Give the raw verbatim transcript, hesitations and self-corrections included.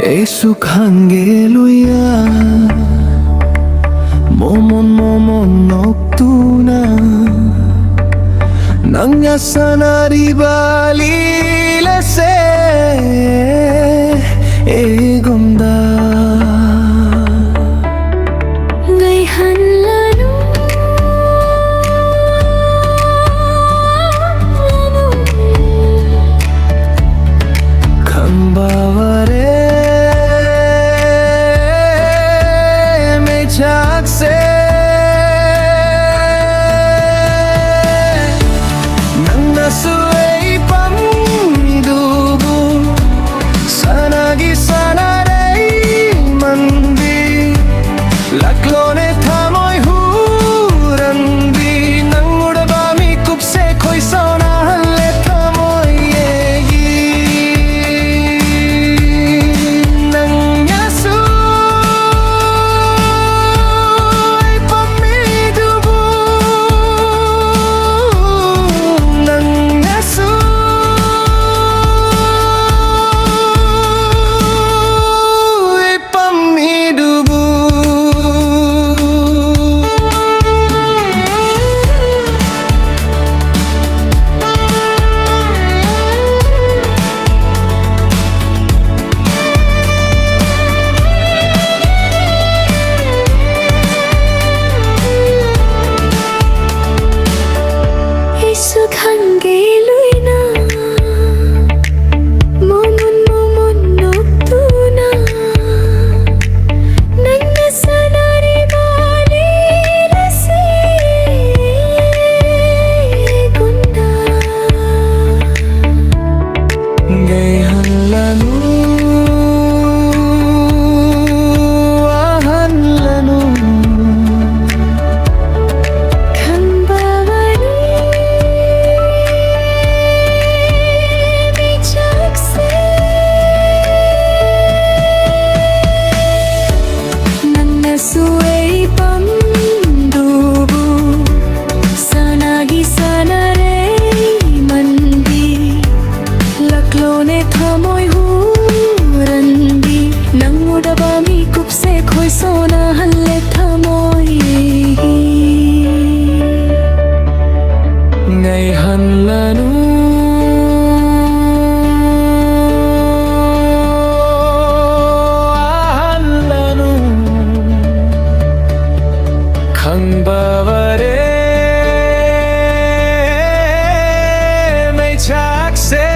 Ei suk hangge luya, momon momon nok tuna, nangya sanari bali lese, ei gunda. Ngai han lanu, lanu. Khang baware mei chak se. Nangna su ei pam dubu, sanagi sanarei manbi. Laklone thamoi huranbi, nang udaba mi kupse khoi sona le thamoi ye. Nangya su ei pam dubu, nangya su ei pam dubu. Ei suk hangge luina, momon momon nok tuna, nangna sanari bali lese, ei gunda. Ngai han lanu, ahan lanu. Khang baware mei chak se. Nangna su ei pam dubu, sanagi sanarei manbi. Laklone thamoi huranbi, ꯎꯗꯕ ꯃꯤꯀꯨꯞꯁꯦ ꯈꯣꯏ ꯁꯣꯟꯅꯍꯜꯂꯦ ꯊꯃꯣꯏ꯫ ꯉꯥꯏꯍꯟꯂꯅꯨ, ꯋꯥꯍꯟꯂꯅꯨ, ꯈꯪꯕ ꯋꯥꯔꯦ ꯃꯩꯆꯥꯛꯁꯦ꯫